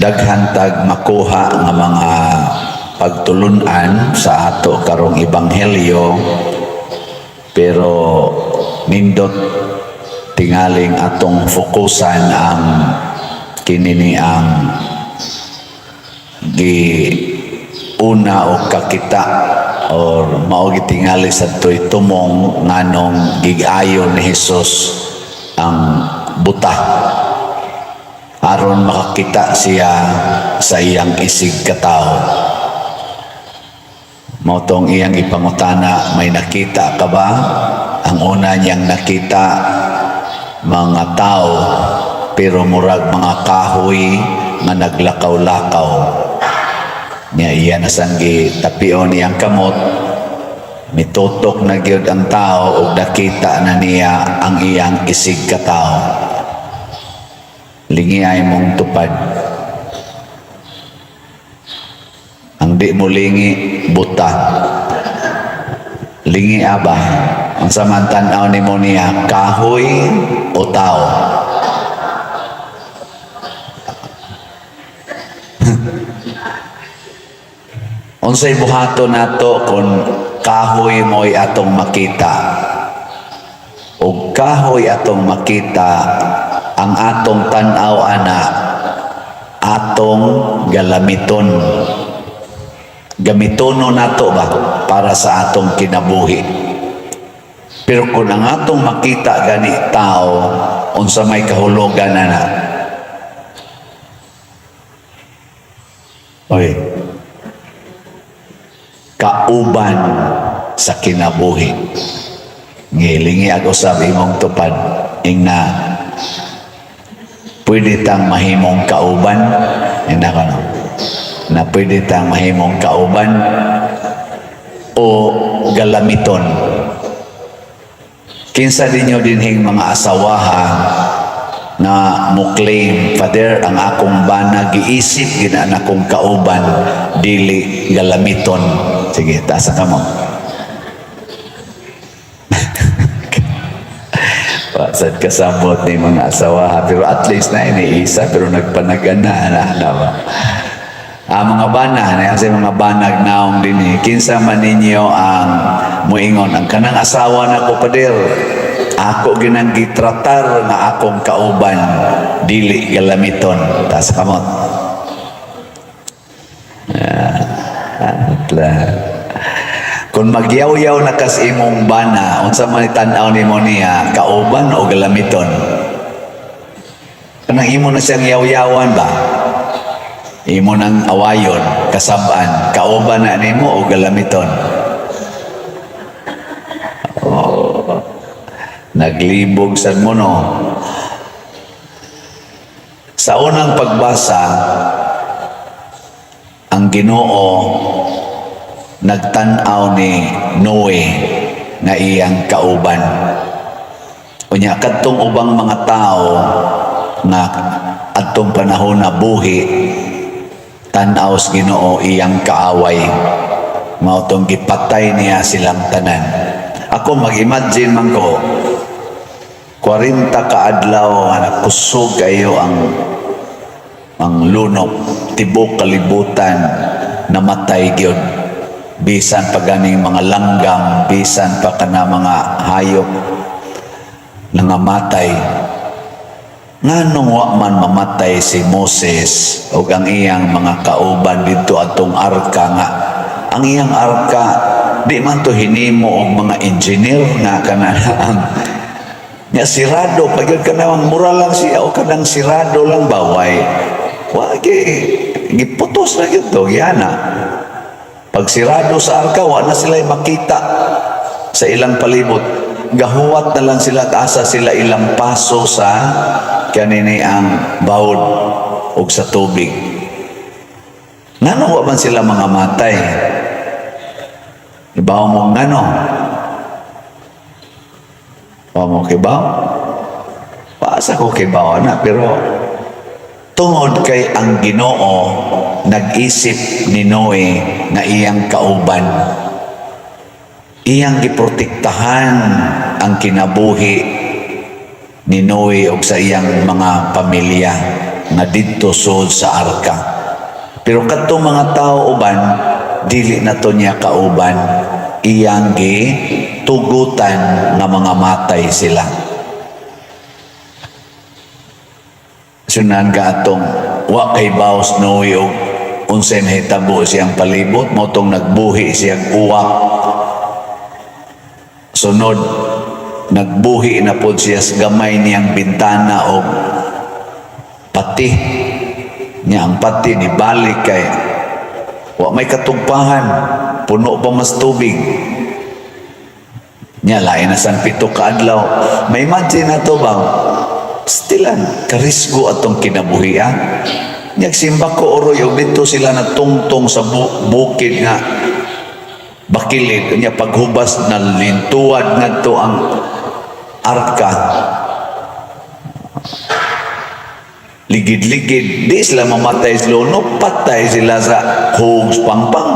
Daghan tag makuha nga mga pagtulunan sa ato karong ebanghelyo, pero nindot tingaling atong fokusan ang kinini, ang gi una og kakita or mao gitingali sa toy tumong nganong gigayo ni Jesus ang buta aron makakita siya sa iyang isig katawo. Mao tong iyang ipangutana, "May nakita ka ba?" Ang una niyang nakita, mga tao, pero murag mga kahoy nga naglakaw-lakaw niya. Iya na sang gitapion iyang kamot, mitutok na gyud ang tao ug nakita na niya ang iyang isig katawo. Lingi imong tupad. Ang di mo lingi, buta. Lingi aba. Unsa man tan-aw nimo niya, kahoy o tao? Unsay buhaton nato kung kahoy mo'y atong makita? O kahoy atong makita, ang atong tan-aw ana atong galamiton. Gamitono nato ba para sa atong kinabuhi. Pero kung ang atong makita gani tao, unsa may kahulugan ana? Oy. Kauban sa kinabuhi. Ngilingi ako sa imong tupad, ingna, pwede tang mahimong kauban. Ingna ko, no? Na pwede tang mahimong kauban o galamiton. Kinsa ninyo dinhing mga asawaha na mo claim, "Father, ang akong bana giisip gina akong kauban, dili galamiton"? Sige, taas ang kamot. Pasad kasabot ni mga asawa, pero at least na iniisa, pero nagpanagana na na ba? Ah, mga bana, na kasi mga banag naong dinhi, kinsa man ninyo ang muingon, "Ang kanang asawa na ko, pader, ako ginang gitratar nga akong kauban, dili galamiton"? Taas kamot. Ah, atla. Kung magyaw-yaw na kas imong bana, unsa man tan-aw nimo niya, kauban o galamiton? Kanang imo na siyang yaw-yawan ba? Imo nang awayon, kasab-an, kauban na nimo o galamiton? Oh, naglibog sad mo, no? Sa unang pagbasa, ang Ginoo nagtan-aw ni Noe nga iyang kauban. Unya kadtong ubang mga tao nga adtong panahon na buhi, tan-aw sa Ginoo iyang kaaway. Mao tong gipatay niya silang tanan. Ako mag-imagine man ko, 40 ka adlaw nga nakusog kayo ang lunok, tibok kalibutan namatay gyud. Bisan pa ganing mga langgam, bisan pa kana mga hayop nangamatay. Nganong wa man mamatay si Moses ug ang iyang mga kauban didto atong arka, nga ang iyang arka di man to hinimo og mga engineer nga kana ang nya sirado pag yun, kanang mura lang siya o kanang sirado lang ba, way wa gi giputos na gyud to giana. Pag sirado sa arka, wa na sila makita sa ilang palibot. Gahuwat na lang sila at asa sila ilang paso sa kanini ang bawod og sa tubig. Ngano wa man sila mga matay? Ibaw mo ngano? Wa mo kibaw? Paasa ko kibaw na, pero tungod kay ang Ginoo nag-isip ni Noe nga iyang kauban. Iyang giprotektahan ang kinabuhi ni Noe og sa iyang mga pamilya. nga didto sud sa arka. Pero kadtong mga tao uban, dili na to niya kauban, iyang gi tugutan nga mga matay sila. Sunan ka atong wa kay baos Noe og unsay nahitabo siyang palibot, mao tong nagbuhi siyang uwak. Sunod, nagbuhi na pod siya sa gamay niyang bintana og pati niya. Ang pati ni balik kay wa may katugpahan, puno pa mas tubig niya. Lain na san 7 ka adlaw. May imagine na to ba, stilan karisgo atong kinabuhi, ah. Nya simba ko oroy og dito sila natungtong sa bukid nga bakilid niya. Paghubas, na lintuad ngadto ang arka, ligid-ligid. Di sila mamatay sa luno, patay sila sa hugs pangpang.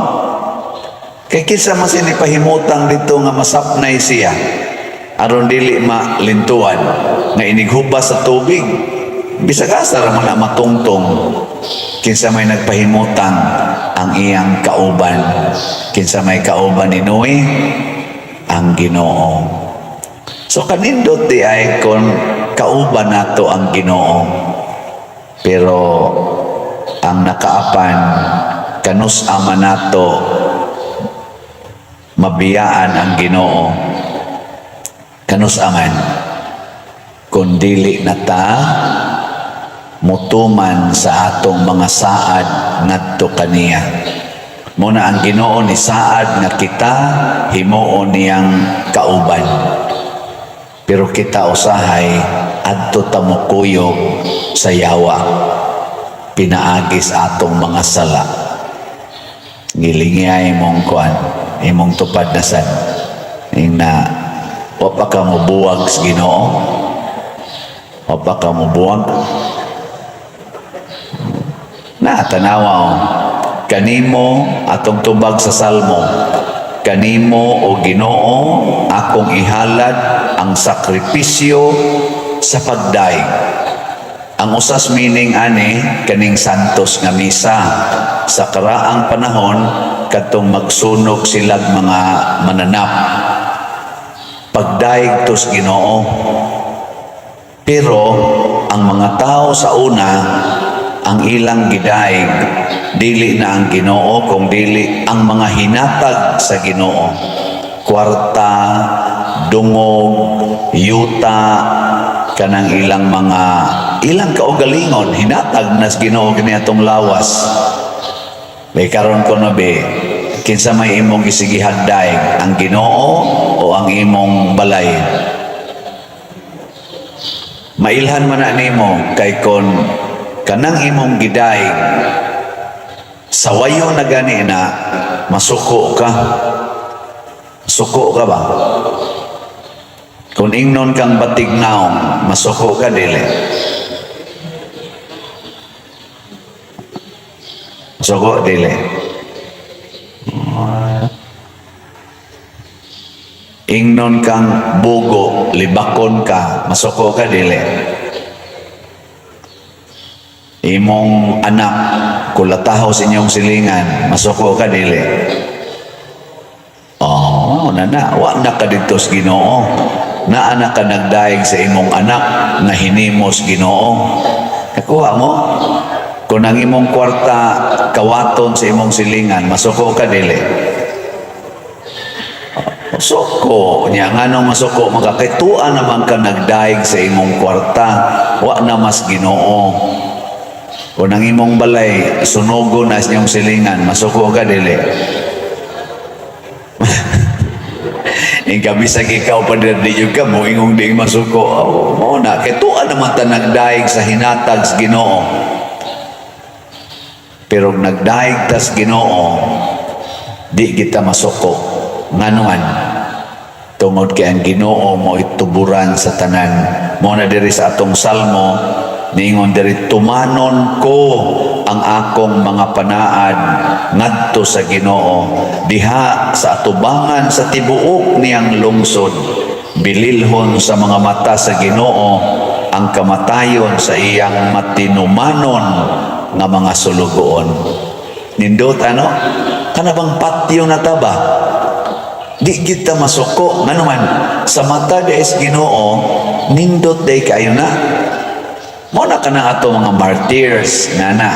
Kay kinsa man sini pahimutang dito nga masapnay siya aron dili malintuan nga inighubas sa tubig? Bisag asa ra man na matungtong. Kinsa may nagpahimutang? Ang iyang kauban. Kinsa may kauban ni Noe? Ang Ginoo. So kanindot di ay kon kauban nato ang Ginoo. Pero ang nakaapan, kanus ama nato mabiyaan ang Ginoo? Kanus aman kung dili na ta mutuman sa atong mga saad ngadto kaniya. Muna ang Ginoo ni saad nga kita himuon niyang kauban. Pero kita usahay adto ta mokuyog sa yawa pinaagi sa atong mga sala. Gilingi imong kuan, imong tupad na sad ing na wa pa ka mobuwag sa Ginoo. Wa pa ka mobuwag na tanawa o kanimo atong tubag sa Salmo: "Kanimo, o Ginoo, akong ihalad ang sakripisyo sa pagdaig." Ang usas meaning ani, kaning santos nga misa. Sa karaang panahon, kadtong magsunog silag mga mananap, pagdaig tos Ginoo. Pero ang mga tao sa una, ang ilang gidaig dili na ang Ginoo kung dili ang mga hinatag sa Ginoo, kwarta, dungog, yuta, kanang ilang mga ilang kaugalingon, hinatag nas Ginoo kini atong lawas. May karon ko na be, kinsa may imong gisigihag daig, ang Ginoo o ang imong balay? Mailhan man na nimo kay kon kanang imong gidaig sawayo na gani na, masuko ka. Suko ka ba? Kung ingnon kang batig naong, masuko ka dili? Suko dili? Ingnon kang bugo, libakon ka, masuko ka dili? Imong anak, kulataho sa inyong silingan, masuko ka dili? Oh, na na, wa na ka dito sa Ginoo. Naa na ka nagdaig sa imong anak nga hinimos Ginoo. Nakuha mo? Kung ang imong kwarta kawaton sa imong silingan, masuko ka dili? Suko niya. Nganong masuko man ka? Kay tua naman ka nagdaig sa imong kwarta, wa na mas Ginoo. Kung ang imong balay sunogo na sa inyong silingan, masuko ka dili? Ing bisag ikaw pa di jud ka mo ingong di masuko. Oh, mo na kay tua naman ta nagdaig sa hinatag sa Ginoo. Pero nagdaig tas Ginoo, di kita masuko. Nganuan? Tungod kay ang Ginoo mo ituburan sa tanan. Mo na diri sa atong salmo, niingon diri, "Tumanon ko ang akong mga panaad ngadto sa Ginoo diha sa atubangan sa tibuok niyang lungsod. Bililhon sa mga mata sa Ginoo ang ang kamatayon sa iyang matinumanon nga mga sulugoon. Nindot, ano? Kana bang patyo na ta ba? Di kita masuko. Ngano man, sa mata diay sa Ginoo, nindot diay kayo na. Mao na kana ato mga martyrs nga na.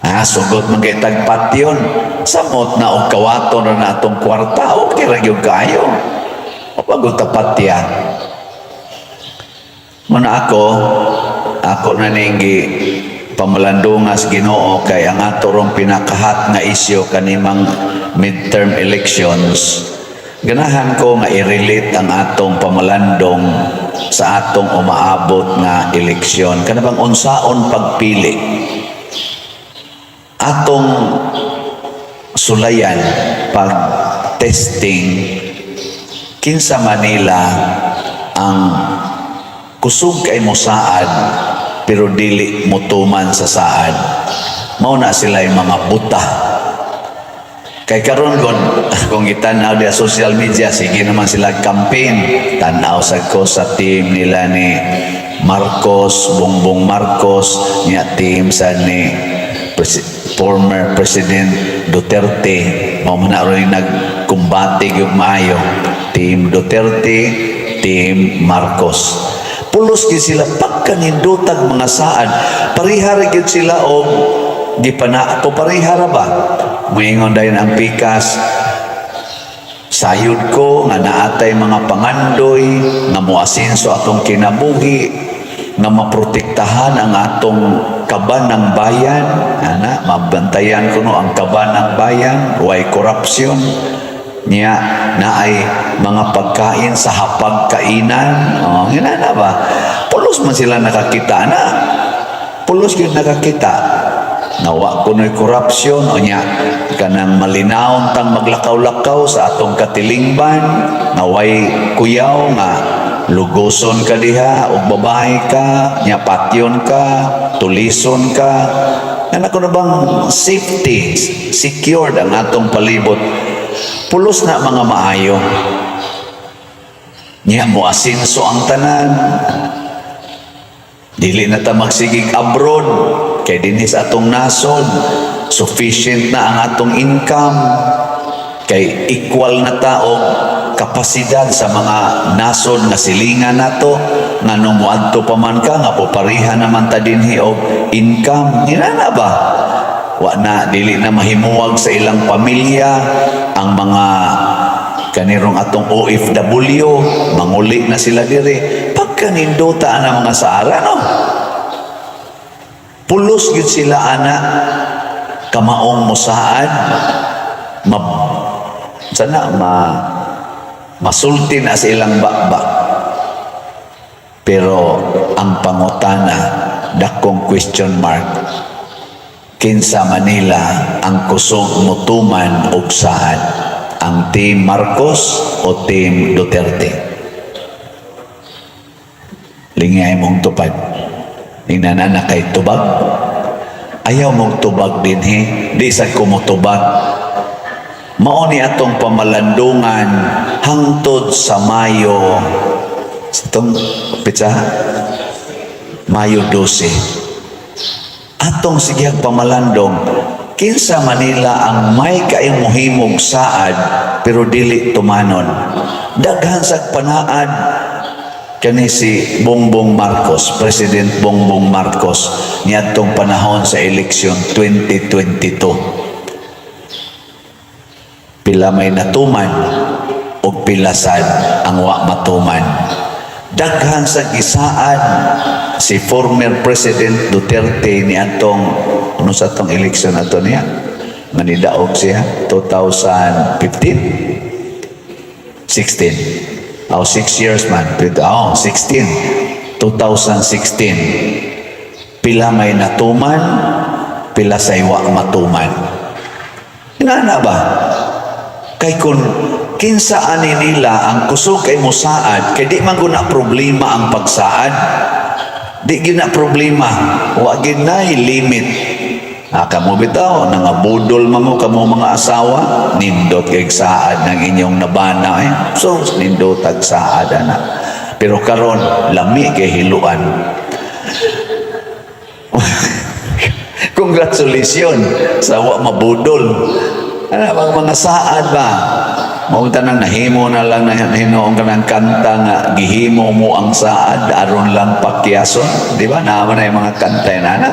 Ah, sugot man kay tagpatyon. Samot na og kawaton ra na atong kwarta, okay ra gyud kayo. O pagod ta patya. Mao na ako, ako na ning pamalandungas Ginoo kay ang ato rong pinaka-hot nga isyu kanimang midterm elections. Ganahan ko nga i-relate ang atong pamalandong sa atong umaabot nga eleksyon. Kana bang unsaon pagpili? Atong sulayan pag testing kinsa Manila ang kusog kay mosaad pero dili motuman sa saad. Mao na sila yung mga buta. Kay karon kung gitan-aw diya social media, sige naman sila campaign. Tan-aw sa ko sa team nila ni Marcos, Bongbong Marcos, niya team sa ni former President Duterte. Mao man na ron nagkumbate gyud maayo. Team Duterte, Team Marcos. Pulos gyud sila pagkanindotag mga saad. Pareha ra gyud sila og gipana po, pareha ra ba? Moingon dayon ang pikas, "Sayod ko nga naatay mga pangandoy nga moasenso atong kinabuhi, nga maprotektahan ang atong kaban ng bayan, ana, mabantayan kuno ang kaban ng bayan, way korupsyon niya, naay mga pagkain sa hapagkainan." Oh, na ba? Pulos man sila nakakita na, pulos gyud nakakita na wa kuno'y korupsyon o nya kanang malinawon tang maglakaw-lakaw sa atong katilingban nga way kuyaw, nga lugoson ka diha og babae ka nya, patyon ka, tulison ka. Nga na bang safety, secured ang atong palibot. Pulos na mga maayo niya, mo asinso ang tanan. Dili na ta magsigig abroad kay dinhi sa atong nasod sufficient na ang atong income, kay equal na ta og kapasidad sa mga nasod nga silingan nato, nga nung moadto pa man ka nga popariha naman ta dinhi og income nila na ba. Wa na, dili na mahimuwag sa ilang pamilya ang mga kanirong atong OFW, manguli na sila diri. Pagkanindota ang mga saara, no? Pulos gyud sila ana kamaong musaad, ma sana ma masulti na sa ilang baba. Pero ang pangutana, dakong question mark: kinsa Manila ang kusog mutuman og saad, ang Team Marcos o Team Duterte? Lingay mong tupad. Tingnan na kay tubag. Ayaw mong tubag dinhi. Di sa kumutubag. Mao ni atong pamalandungan hangtod sa Mayo. Itong pitsa? Mayo 12. Atong sige pamalandong, kinsa Manila ang may kaayong muhimog saad pero dili tumanon. Daghan sa panaad kani si Bongbong Marcos, President Bongbong Marcos, niadtong panahon sa eleksyon 2022. Pila may natuman og pila sad ang wa matuman. Daghan sa gisaad si former President Duterte ni atong ano sa atong eleksyon ato niya manidaog siya 2015, 16. Oh, 6 years man. Oh, 16. 2016. Pila may natuman, pila say wa matuman. Inana ba? Kay kung kinsa ani nila ang kusog kay musaad, kay di man guna problema ang pagsaad. Di gina problema. Wa gid nay limit. Ah, kamo bitaw, nangabudol man mo kamo mga asawa, nindot kay saad ng inyong nabana eh. So, nindot ag saad ana. Pero karon lami kay hiluan. Congratulations sa wa mabudol. Ano bang mga saad ba? Mao tanang nahimo na lang na hinuong kanang kanta nga "Gihimo mo ang saad aron lang pakyason." Di ba? Naa man na yung mga kanta na na.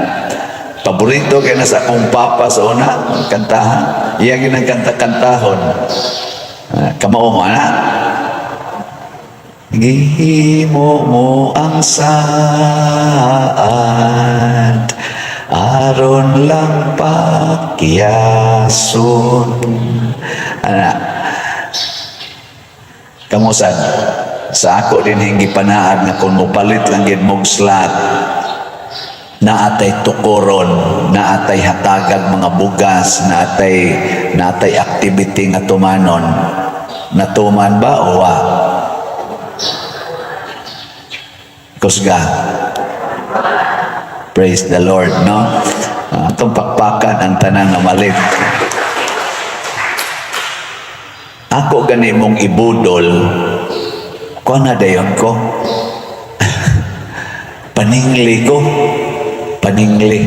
Paborito kay na sa akong papa sa una, kantahan. Iya ginang kanta-kantahon. Ah, kamao mo ana. Gihimo mo ang saad aron lang pakyason. Ana. Kamusan? Sa ako din hinggi panaad nga kung mopalit lang gid mog slot, naatay tukoron, naatay hatagag mga bugas, naatay activity nga tumanon. Natuman ba o wa? Kusga. Praise the Lord, no? Ah, atong pakpakan ang tanan nga malit. Ako gani mong ibudol, kuha na dayon ko. Paningli ko. Paningli.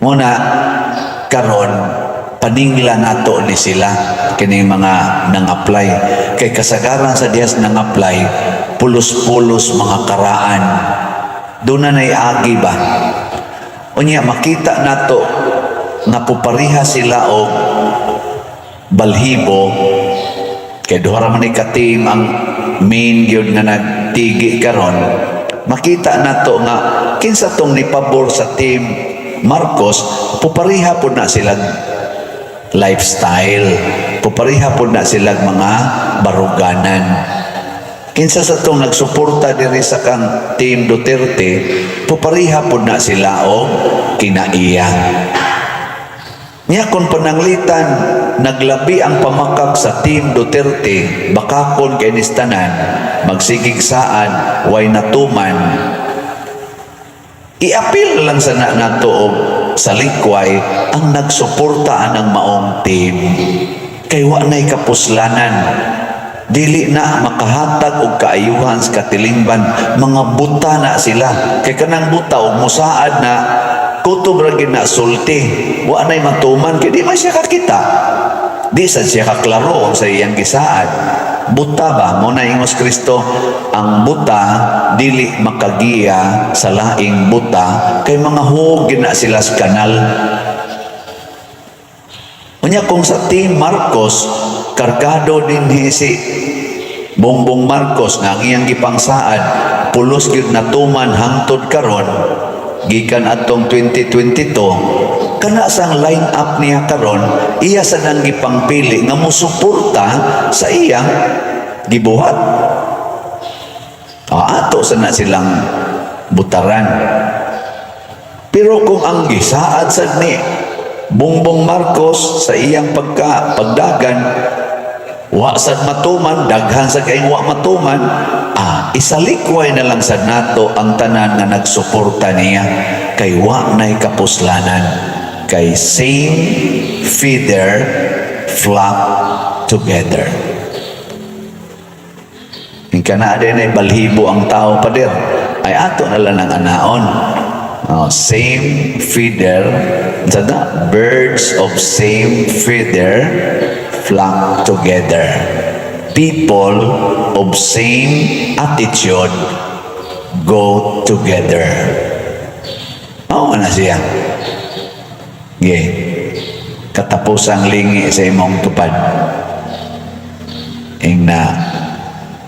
Muna, karon paningla nato ni sila kini mga nang-apply. Kay kasagaran sa dihas nang-apply, pulos-pulos mga karaan. Doon na na'y agi ba? Unya, makita nato nga pupariha sila og balhibo kay duha ra man ni ka team ang main gyud nga nagtigi karon. Makita nato nga kinsa tong nipabor sa team Marcos, pupariha pud na silang lifestyle, pupariha pud na silang mga baruganan. Kinsa sa tong nagsuporta diri sa kang team Duterte, pupariha pud na sila og kinaiya. Nya kung pananglitan naglabi ang pamakak sa team Duterte, bakakon kay nistanan, magsigig saan, way natuman, iapil lang sa na nato og sa likway ang nagsuporta anang maong team. Kay wa na'y kapuslanan. Dili na makahatag og kaayuhan sa katilingban, mga buta na sila. Kay kanang buta og musaad na kutob ra gid na sulti. Wa na'y matuman kay di man siya kakita. Di sad siya kaklaro sa iyang gisaad. Buta ba? Mo na ingos Kristo, ang buta dili makagiya sa laing buta kay mga hug na sila sa kanal. Unya kung sa team Marcos, kargado din si Bongbong Marcos nga ang iyang gipangsaad pulos gyud natuman hangtod karon gikan atong 2022, kana sang line up niya karon, iya sa nang gipangpili nga mosuporta sa iyang gibuhat. Ah, ato sa na silang butaran. Pero kung ang gisaad sad ni Bongbong Marcos sa iyang pagka pagdagan wa sad matuman, daghan sa kayong wa matuman, ah, isalikway na lang sad nato ang tanan nga nagsuporta niya kay wa na'y kapuslanan, kay same feather flock together. Hingka na din ay balhibo ang tao, pader. Ay ato na lang ang anaon. Oh, same feather, sada, birds of same feather flock together. People of same attitude go together. Mao na siya. Okay. Katapusang lingi sa imong tupad. Ing na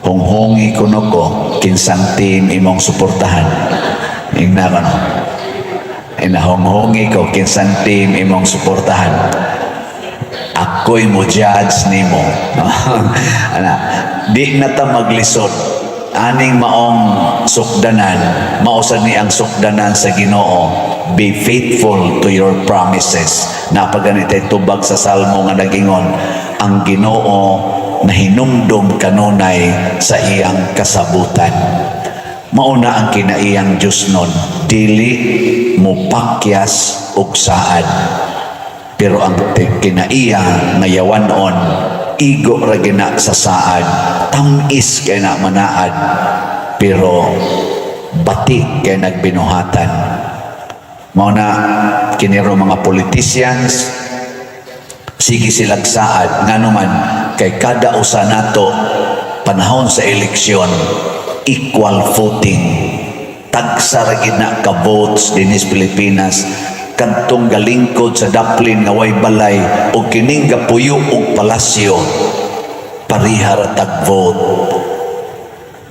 honghongi kuno ko kinsang team imong suportahan. Ing na kono. Ing na honghongi ko kinsang team imong suportahan. Ako'y mo judge nimo. Ana, di na ta maglisod. Aning maong sukdanan, mao sad ni ang sukdanan sa Ginoo. Be faithful to your promises. Napaganitay tubag sa Salmo nga nagingon, ang Ginoo nahinumdom kanunay sa iyang kasabutan. Mauna ang kinaiyang Diyos nun, dili mo pakyas og saad. Pero ang kinaiya nga yawanon, igo ra gina sa saad. Tamis kay na manaad, pero bati kay nagbinuhatan. Mao na kini ro mga politicians, sige silag saad, ngano man kay kada usa nato panahon sa eleksyon, equal footing. Tagsa ra gid na ka votes dinhi sa Pilipinas. Kadtong galingkod sa daplin nga way balay o kining gapuyo og palasyo, pareha ra tag vote.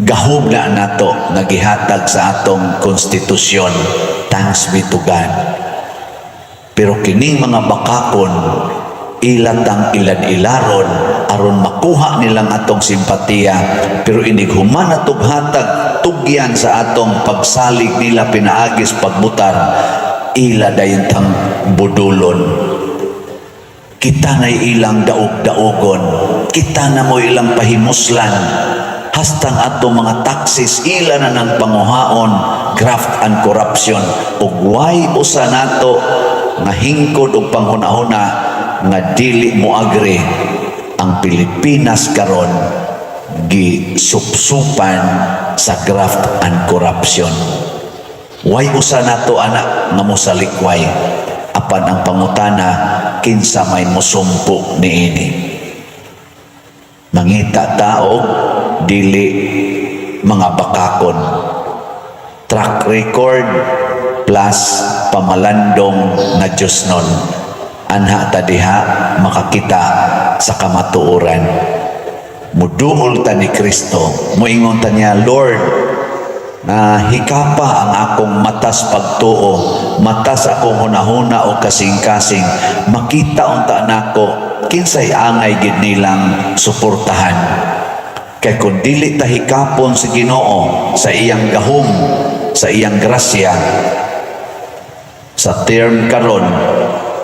Gahom na nato nga gihatag sa atong konstitusyon, thanks be to God. Pero kining mga bakakon, ilatang ilad-ilaron aron makuha nilang atong simpatiya, pero inig human atong hatag tugyan sa atong pagsalig nila pinaagis pagbutar, ila dayon tang budulon. Kita na ilang daog-daogon, kita na mo ilang pahimuslan, hastang atong mga taxes ila na ng panguhaon, graft and corruption. Ug way usa nato nga hingkod og panghuna-huna nga dili mo agree ang Pilipinas karon gisupsupan sa graft and corruption. Way usa nato ana nga mosalikway. Apan ang pangutana, kinsa may musumpo niini? Mangita tao dili mga bakakon, track record plus pamalandong nga Diyos nun. Anha ta diha makakita sa kamatuoran. Muduol ta ni Kristo, muingon ta niya, "Lord, na hikapa ang akong matas pagtuo, matas akong hunahuna o kasing-kasing, makita unta nako kinsay angay gid nilang suportahan." Kay kung dili ta hikapon sa Ginoo sa iyang gahom, sa iyang grasya, sa term karon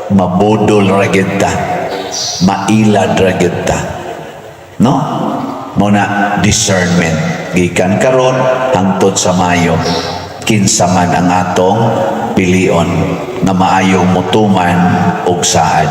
mabudol ra gyud ta, mailad ra gyud ta, no? Mo na discernment gikan karon hangtod sa Mayo, kinsa man ang atong pilion nga maayong mutuman og saad.